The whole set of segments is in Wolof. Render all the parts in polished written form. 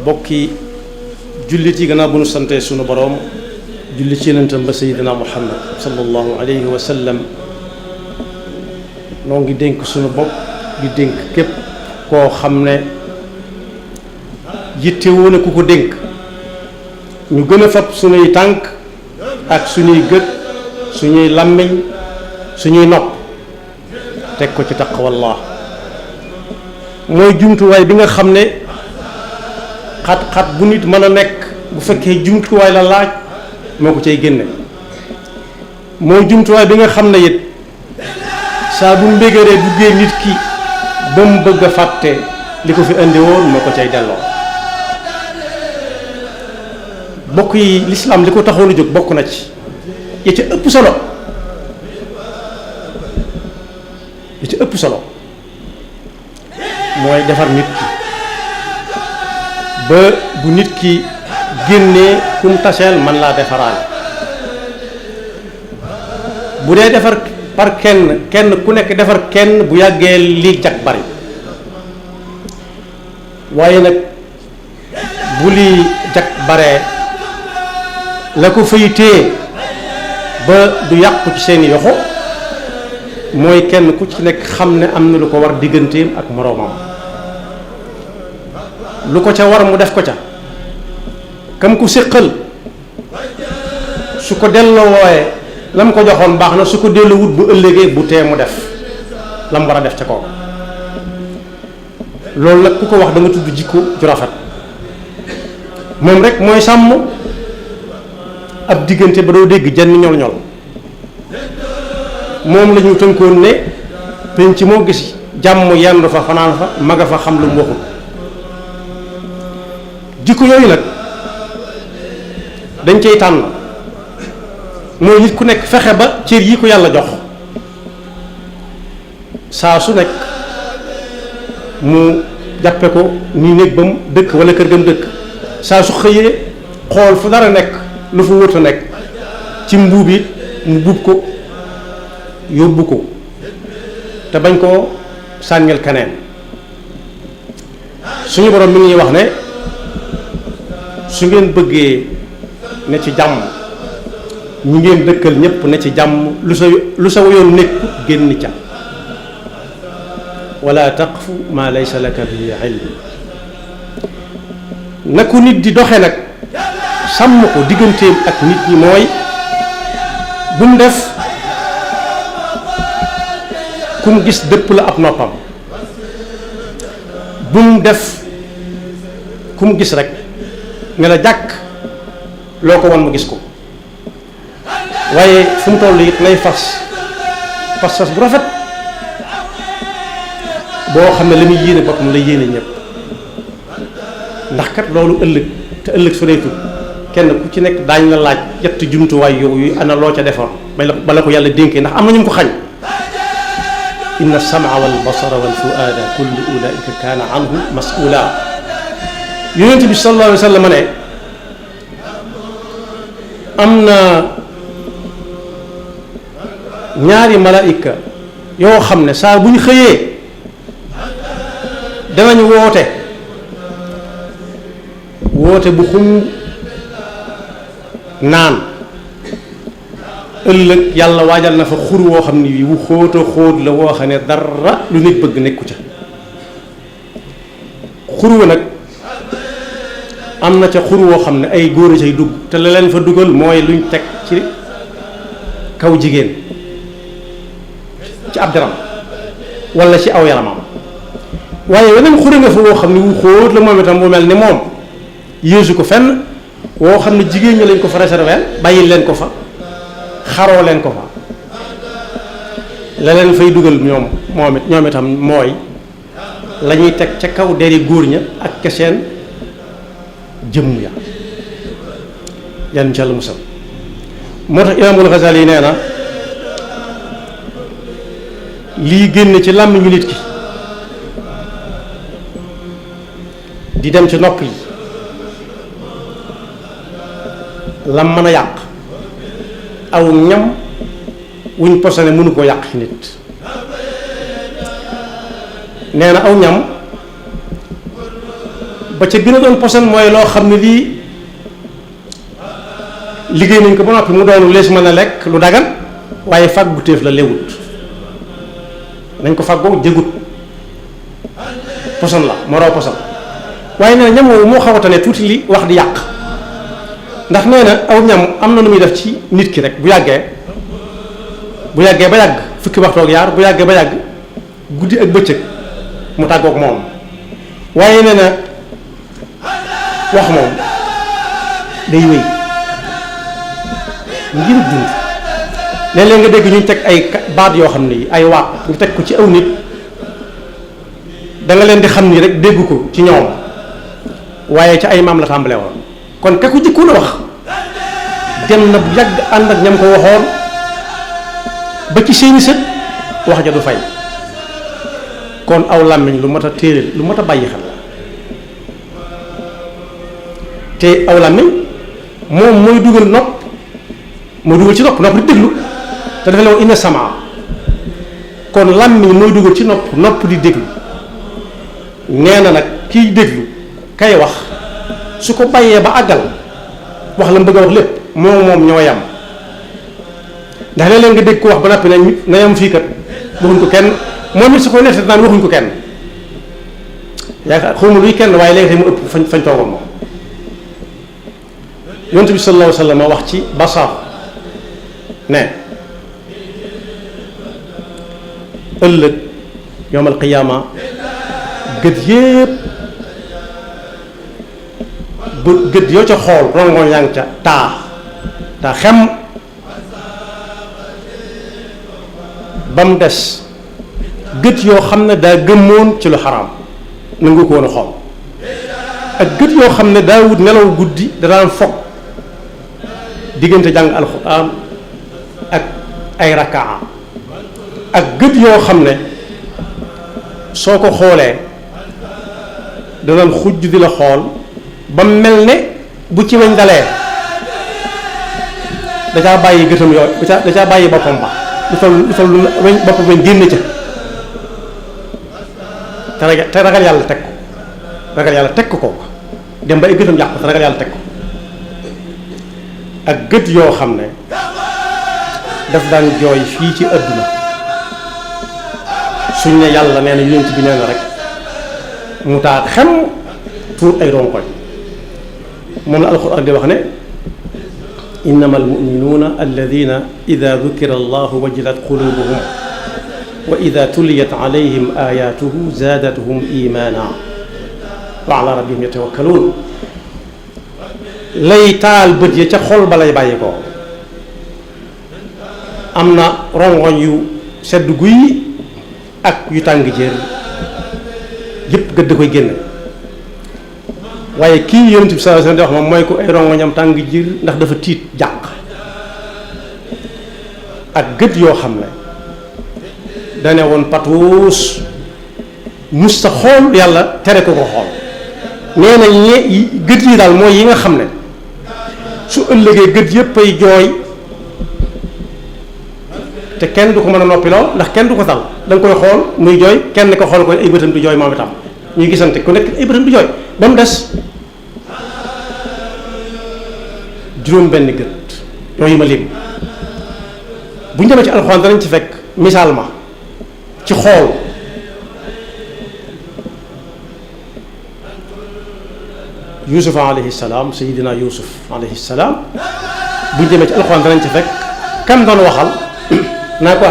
bokki jullit yi gannaaw bu nu santee sunu boroom julli ci yonentam ba Seydina Muhammad sallallahu alayhi wa sallam noo ngi dénk sunu bopp di dénk képp koo xam ne yitte woon ku ko dénk ñu gën a fab sunuy tànk ak suñuy gët suñuy làmmiñ suñuy nopp teg ko ci taqwallah mooy jumtuwaay bi nga xam ne xat-xat bu nit mën a nekk bu fekkee jumtuwaay la laaj moo ko cay génne mooy jumtuwaay bi nga xam ne it saa bu mbégéree duggee nit ki ba mu bëgg a fàtte li ko fi indi woon moo ko cay delloo. bokk yi lislaam li ko taxoon a jóg bokk na ci yi ci ëpp solo mooy defar nit ki ba bu nit ki génnee kum taseel man laa defaraale bu dee defar par kenn ku nekk defar kenn bu yàggee lii jag bari waaye nag bu lii jag baree la ko fay téye ba du yàqu ci seeni yoxo mooy kenn ku ci nekk xam ne am na lu ko war digganteem ak moroomam lu ko ca war mu def ko ca kam ku séqal su ko delloo wooye la mu ko joxoon baax na su ko delloo wut bu ëllëgee bu tee mu def la mu war a def ca kooku loolu nag ku ko wax da nga tudd jikko ju rafet moom rek mooy sàmm ab diggante ba doo dégg jenn ñol-ñol moom la ñu tënkoon ne penc moo gis jàmm yendu fa fanaan fa maga fa xam lu mu waxul jikko yooyu nag dañ cay tànn mooy nit ku nekk fexe ba cër yi ko yàlla jox saa su nekk mu jàppe ko ni néeg ba mu dëkk wala kër ga mu dëkk saa su xëyee xool fu dara nekk lu fa wërta nekk ci mbuub it mu buub ko yóbbu ko te bañ koo sànnil keneen suñu borom mi ngi wax ne su ngeen bëggee ne ci jàmm ñi ngeen dëkkal ñépp ne ci jàmm lu sa yoon nekkut génn ca wala taqfu ma laysa laka bi ilm na ko nit di doxe nag sàmm ko digganteem ak nit ñi mooy bu mu def ku mu gis dëpp la ab noppam bu mu def ku mu gis rek ne la jàkk loo ko won mu gis ko waaye fu mu toll it nay fas bu rafet boo xam ne la muy yéene boppam la yéene ñëpp ndax kat loolu ëllëg te ëllëg soreetul kenn ku ci nekk daañ la laaj yetti jumtuwaay yooyu ana loo ca defoon bala ko yàlla dénkee ndax am na ñu ko xañ inna as-sam'a wal basara wal fu'aada kullu ulaa'ika kaana anhu mas'uula yonent bi sallallahu alayhi wa sallam ne am na ñaari malaayika yoo xam ne saa bu ñu xëyee danañ woote bu xum naan ëllëg yàlla waajal na fa xur woo xam ne wu xóota xóot la woo xam ne dara lu nit bëgg nekku ca xur wa nag am na ca xur woo xam ne ay góor a cay dugg te la leen fa dugal mooy luñ teg ci kaw jigéen ci ab daram wala ci aw yaramam waaye weneen xure nga fa woo xam ne wu xóot la moom itam bu mel ni moom yéesu ko fenn woo xam ne jigéen ñi lañ ko fa réserver bàyyil leen ko fa xaroo leen ko fa la leen fay dugal ñoom itam mooy la ñuy teg ca kaw deri góor ña ak ca seen jëmm ya yan ci Yàlla musal moo tax Imaamul Ghazali yi nee na lii génn ci làmmiñu nit ki di dem ci nopp yi lam mën a yàq aw ñam wuñ posone mënu koo yàq ci nit. nee na aw ñam ba ca gën a doon poson mooy loo xam ne lii liggéey nañ ko ba noppi mu doon lees mën a lekk lu dagan waaye fàggu téef la lewut nañ ko fàggoo jëgut poson la moo raw poson waaye nee na ñam woowu moo xaw a tane tuuti li wax di yàq ndax nee na aw ñam am na nu muy def ci nit ki rek bu yàggee ba yàgg fukki waxtu ak yaar bu yàggee ba yàgg guddi ak bëccëg mu tàggoog moom waaye nee na wax moom day wéy ngir dund léeg-léeg nga dégg ñu teg ay baat yoo xam ne ay waat ñu teg ko ci aw nit da nga leen di xam ni rek dégg ko ci ñoom waaye ca ay maam la tàmbale woon kon ka ko jëkkoon a wax dem na bu yàgg ànd ak ñam ko waxoon ba ci seeni sët wax ja du fay kon aw làmmiñ lu mat a téere lu mat a bàyyi xel la te aw làmmiñ moom mooy dugal nopp mooy dugal ci nopp di déglu te dafa lew inna sama kon làmmiñ mooy dugal ci nopp di déglu nee na nag kiy déglu kay wax su ko bàyyee ba àggal wax la mu bëgg a wax lépp moom ñoo yam ndax léeg-léeg nga dégg ko wax ba noppi na yam fii kat waxuñ ko kenn moom it su ko nettali naan waxuñ ko kenn yaakaar xawma luy kenn waaye léegi tey mu ëpp fañ toogoon moom yonent bi sallallahu alayhi wa sallam wax ci basaar ne ëllëg yawmal qiyaama gët yépp gët yoo ca xool rongoñ yaa ngi ca taa xem ba mu des gët yoo xam ne daa gëmmoon ci lu xaraam nangu ko woon a xool ak gët yoo xam ne daa wut nelaw guddi da daan fokk diggante jàng alxuraan ak ay rakaa ak gët yoo xam ne soo ko xoolee danañ xujj di la xool ba mel ne bu ci weñ dalee da caa bàyyi gëtam yooyu da caa bàyyi boppam ba du fal lu weñ boppam weñ génn ca te ragal yàlla teg ko dem ba ay gëtam yàqu te ragal yàlla teg ko ak gët yoo xam ne daf daan jooy fii ci àdduna suñ ne yàlla nee na yonent bi nee na rek mu taa xem tuur ay ronkoñ moom la alxuraan di wax ne innama almuminuuna alladina ida dukira allahu wajilat qulubuhum wa ida tuliyat alayhim ayatuhu zaadathum imana wa ala rabbihim yatawakkaluun lay taal bët ya ca xol ba lay bàyyi ko am na rongoñ yu sedd guy ak yu tàng jër yépp gëdd koy génn waaye kii yonent bi sallallahu alayhi wasallam di wax moom mooy ko ay rongoñam tàng jër ndax dafa tiit jàq ak gët yoo xam ne dane woon patuus mus sa xool yàlla tere ko ko xool nee na gët yi daal mooy yi nga xam ne su ëllëgee gët yépp ay jooy te kenn du ko mën a noppiloo ndax kenn du ko dal da nga koy xool muy jooy kenn ko xool ko ay bëtam du jooy moom itam ñuy gisante ku nekk ay bëtam du jooy ba mu des juróom benn gët yooyu ma lim bu ñu demee ci alxuraan danañ ci fekk misaal ma ci xool Yuusuf alayhi salaam sayidina Yuusuf alayhi salaam bu ñu demee ci alxuraan danañ ci fekk kam doon waxal naa ko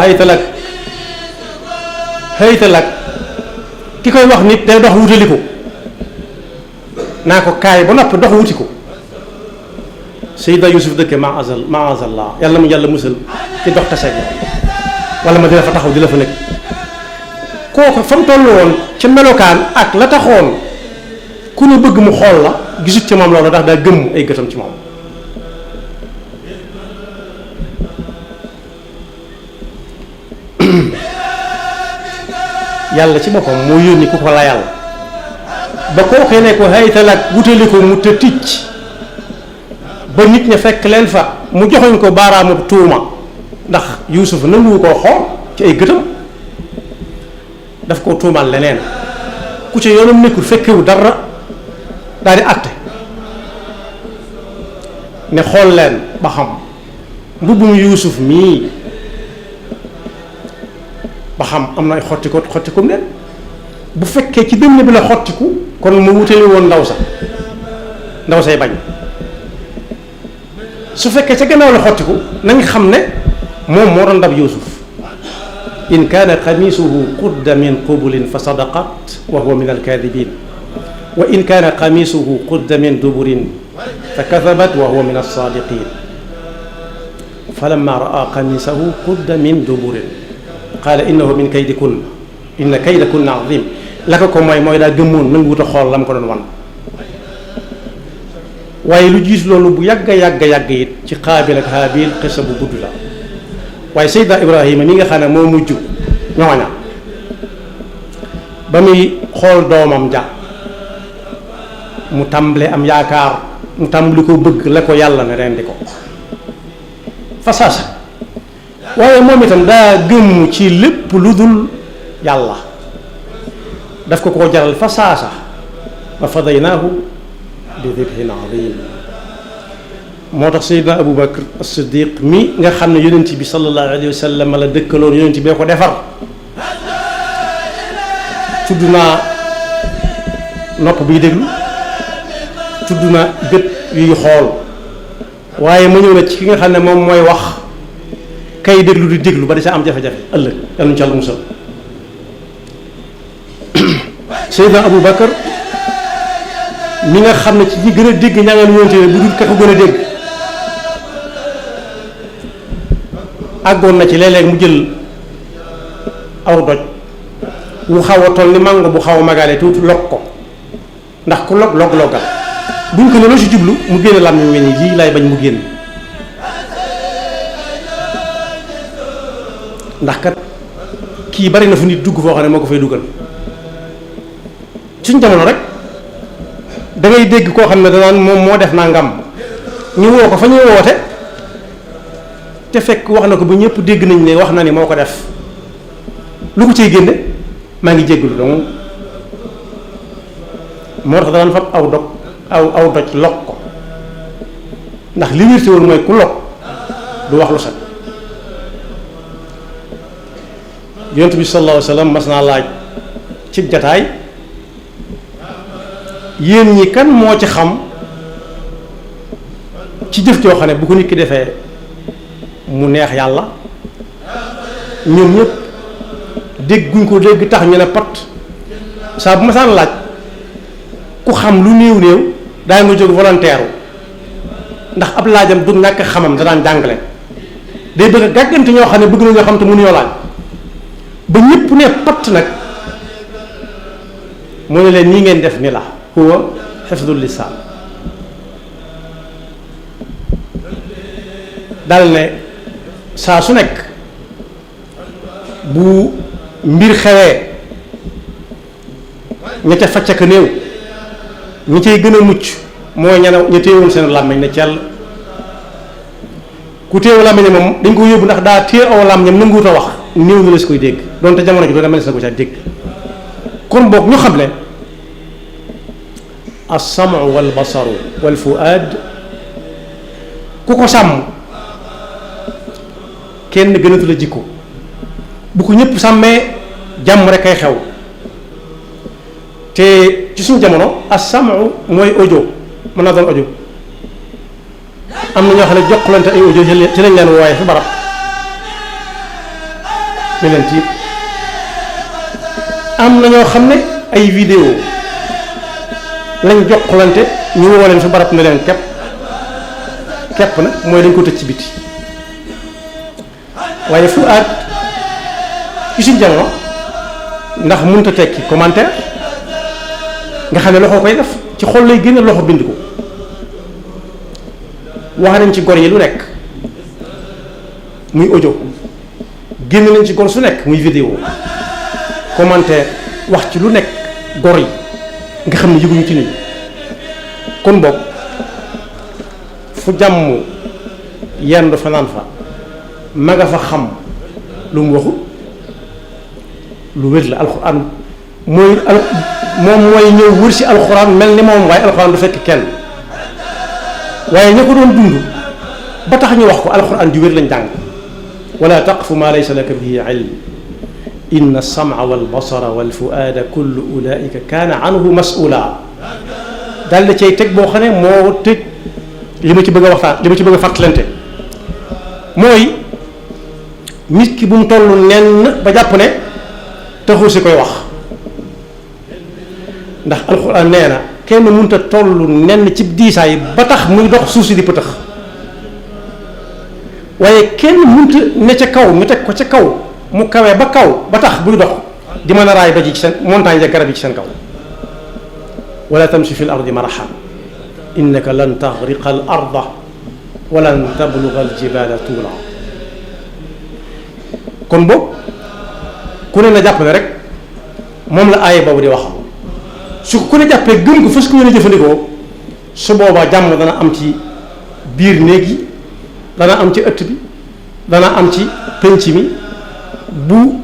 xëytalak ki koy wax nit day dox wutali ko naa ko kaay ba noppi dox wuti ko sayidina Yuusuf dëkke maazallah yàlla mu yàlla musal ci dox taseeg wala ma dina fa taxaw di la fa nekk kooku fa mu toll woon ca melokaan ak la taxoon ku ne bëgg mu xool la gisut ci moom loolu ndax daa gëmm ay gëtam ci moom yàlla ci boppam moo yónni ku ko la yàlla ba kookee ne ko haytalak wutali ko mu te ticc ba nit ña fekk leen fa mu joxoñ ko baaraamu tuuma ndax Yuusuf nanguwu koo xool ci ay gëtam daf ko tuumaal leneen ku ci yoonam nekkul fekkewu dara daal di àtte ne xool leen ba xam mbubbum Yuusuf mii ba xam am na ay xottikum leen bu fekkee ci dënn bi la xottiku kon mu wutali woon ndaw say bañ su fekkee ca gannaaw la xottiku nañ xam ne moom moo doon dab Yuusuf in kaana qamiisuhu qudda min qubulin fa sadaqat wa huwa min alkaadibin wa in kaana qamiisuhu qudda min duburin fa kadabat wa huwa min alsaadiqin falamma raa qamiisahu qudda min duburin qaala innahu min kaydikunna inna kaydakunna azim la ko mooy daa gëmmoon nangu wut a xool la mu ko doon wan waaye lu jiitu loolu bu yàgg it ci Qaabil ak Haabil xisa bu gudd la waaye Seydina Ibrahima mi nga xam ne moo mujj ñooña ba muy xool doomam ja mu tàmbale am yaakaar mu tàmbali ko bëgg la ko yàlla ne rendi ko fa saasa waaye moom itam daa gëmm ci lépp lu dul yàlla daf ko jaral fa saasa wa fadaynaahu bi dibhin azim moo tax Seydina Abu Bakr as-Siddiq mi nga xam ne yonent bi sallallahu alayhi wa sallam la dëkkaloon yonent bee ko defar tudd naa nopp biy déglu tudd na gët yuy xool waaye ma ñëw na ci ki nga xam ne moom mooy wax kay déglu di déglu ba di sa am jafe-jafe ëllëg yal nañu ci Yàlla musal Seydina Abu Bakr mi nga xam ne ci ñi gën a dégg ñaanal yonent bu dul ka ko gën a dégg àggoon na ci léeg-léeg mu jël aw doj wu xaw a toll ni màngo bu xaw a magale tuuti log ko ndax ku loggal buñ ko ne loo si jublu mu génn làmmiñ we ni lii laay bañ mu génn ndax kat kii bari na fu nit dugg foo xam ne moo ko fay dugal suñ jamono rek da ngay dégg koo xam ne danaan moom moo def nangam ñu woo ko fa ñuy woote te fekk wax na ko ba ñëpp dégg nañ ne wax na ni moo ko def lu ko ciy génne maa ngi jéggulu donc moo tax daan fab aw doj log ko ndax li wérte woon mooy ku log du wax lu set yonent bi sallallahu alayhi wa sallam mas naa laaj ci jataay yéen ñi kan moo ci xam ci jëf joo xam ne bu ko nit ki defee mu neex yàlla ñoom ñëpp dégguñ ko dégg tax ñu ne pat saa bu ma saan laaj ku xam lu néew daay nga jóg volontaire ndax ab laajam du ñàkk xamam danaan jàngale day bëgg a gàggante ñoo xam ne bëgg nañoo xam te mënuñoo laaj ba ñëpp ne pat nag mu ne leen nii ngeen def ni la huwa xifdul lisaan dal ne saa su nekk bu mbir xewee ña ca facca ka néew ñi cay gën a mucc mooy ña téewoon seen làmmiñ ne cell ku téewu làmmiñ moom dañ ko yóbbu ndax daa téye aw làmmiñam nanguwut a wax néew ñu la si koy dégg donte jamono ji doon mënees na ko ca dégg kon boog ñu xam ne as-sam'u wal basaru wal fu'aad ku ko sàmm kenn gënatu la jikko bu ko ñëpp sàmmee jàmm rek ay xew te ci suñu jamono as-sam'u mooy audio mën naa doon audio am na ñoo xam ne jokkalante ay audio ci lañ leen wooye fi barab ñu leen tiit am na ñoo xam ne ay vidéo lañ jokkalante ñu woo leen fi barab ne leen kepp nag mooy dañ ko tëj ci biti waaye fu aat ci suñu jamono ndax mënut a tekki commentaire nga xam ne loxo koy def ci xol lay génne loxo bind ko wax nañ ci gor yi lu nekk muy audio génn nañ ci gor su nekk muy vidéo commentaire wax ci lu nekk gor yi nga xam ne yëguñu ci nit ñi kon boog fu jàmm yendu fanaan fa ma nga fa xam lu mu waxu lu wér la alxuraan mooy moom mooy ñëw wër si alxuraan mel ni moom waaye alxuraan du fekk kenn waaye ña ko doon dund ba tax ñu wax ko alxuraan ju wér lañ jàng wala taqfu ma laysa laka bihi ilm inna as-sam'a wal basara wal fu'aada kullu ulaa'ika kaana anhu mas'uula daal da cay teg boo xam ne moo tëj li ma ci bëgg a waxtaan li ma ci bëgg a fàttalante mooy nit ki bu mu toll nenn ba jàpp ne taxul si koy wax ndax alxuraan nee na kenn mënut a toll nenn ci diisaay ba tax muy dox suuf si di pëtëx waaye kenn mënut a ne ca kaw ñu teg ko ca kaw mu kawee ba kaw ba tax buy dox di mën a raay doj yi ci seen montagne ya garab yi ci seen kaw wala tamshi fi l ardi marahan innaka lan taxriqa al arda walan tabluga al jibala tuula kon boobu ku ne na jàpp ne rek moom la aaya boobu di wax su ku ne jàppee gëm ko fas ko yéene jëfandikoo su boobaa jàmm dana am ci biir néeg yi dana am ci ëtt bi dana am ci penc mi bu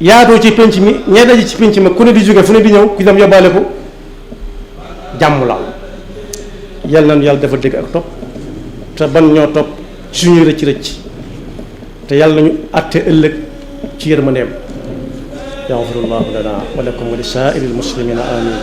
yaatoo ci penc mi ñee daje ci penc mi ku ne di jóge fu ne di ñëw ku dem yóbbaale ko jàmm laal yal nañu yàlla dafa dégg ak topp te ban ñoo topp suñuy rëcc rëcc te yàlla nañu àtte ëllëg ci yërmandeem yaxfirullahu lana wa lakum wa li saa'iril muslimina amin